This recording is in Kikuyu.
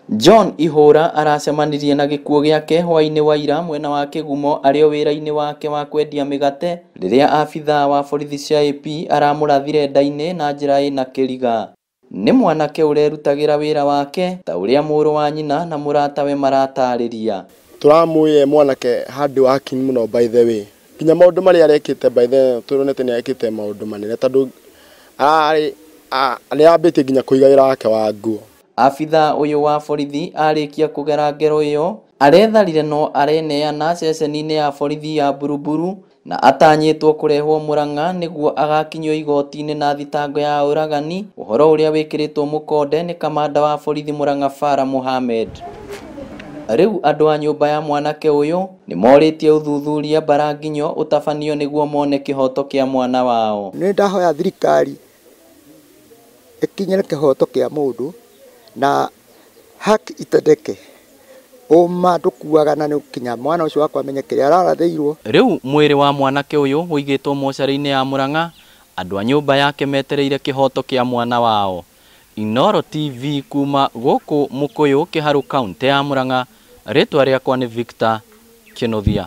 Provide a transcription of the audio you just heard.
John Ihũra aracemanirie na gĩkuũ gĩake hwaĩ-inĩ wa ira mwena wa Kĩgumo arĩ o wĩra-inĩ wake wa kwendia mĩgate rĩrĩa abithaa wa borithi cia AP aramũrathire nda-inĩ na njĩra ĩna kĩriga. Nĩ mwanake ũrerutagĩra wĩra wake ta ũrĩa mũrũ wa nyina na mũratawe maratarĩria. Tũramũĩ mwanake hard working mũno, by the way, nginya maũndũ marĩa arekĩte, by the way, tũronete nĩ ekĩte maũndũ manene tondũ ararĩ nĩ ambĩtie nginya kũiga wĩra wake wa nguo. Abithaa ũyũ wa borithi arĩkia kũgera ngero ĩyo aretharire no areneana ceceni-inĩ ya borithi ya Buruburu na atanyĩtwo kũrehwo Murang'a nĩguo agakinyio igoti-inĩ na thitango ya ũragani, ũhoro ũrĩa wĩkĩrĩtwo mũkonde nĩ kamanda wa borithi Murang'a Farah Mohamed. Rĩu andũ a nyũmba ya mwanake ũyũ nĩ morĩtie ũthuthuria Mbaranginyo ũtabanio nĩguo mone kĩhoto kĩa mwana wao. Nĩ ndahoya thirikari ĩkinyĩre kĩhoto kĩa mũndũ na haki itendeke. Ũma ndũkuaga na nĩ kinya mwana ũcio wakwa amenye kĩrĩa ararathĩirwo. Rĩu mwĩrĩ wa mwanake ũyũ ũigĩtwo mocarĩ-inĩ ya Murang'a, andũ a nyũmba yake metereire kĩhoto kĩa mwana wao. Inooro TV kuma gũkũ Mũkũyũ, Kĩharũ, kaũntĩ ya Murang'a, rĩtwa rĩakwa nĩ Victor Kĩnuthia.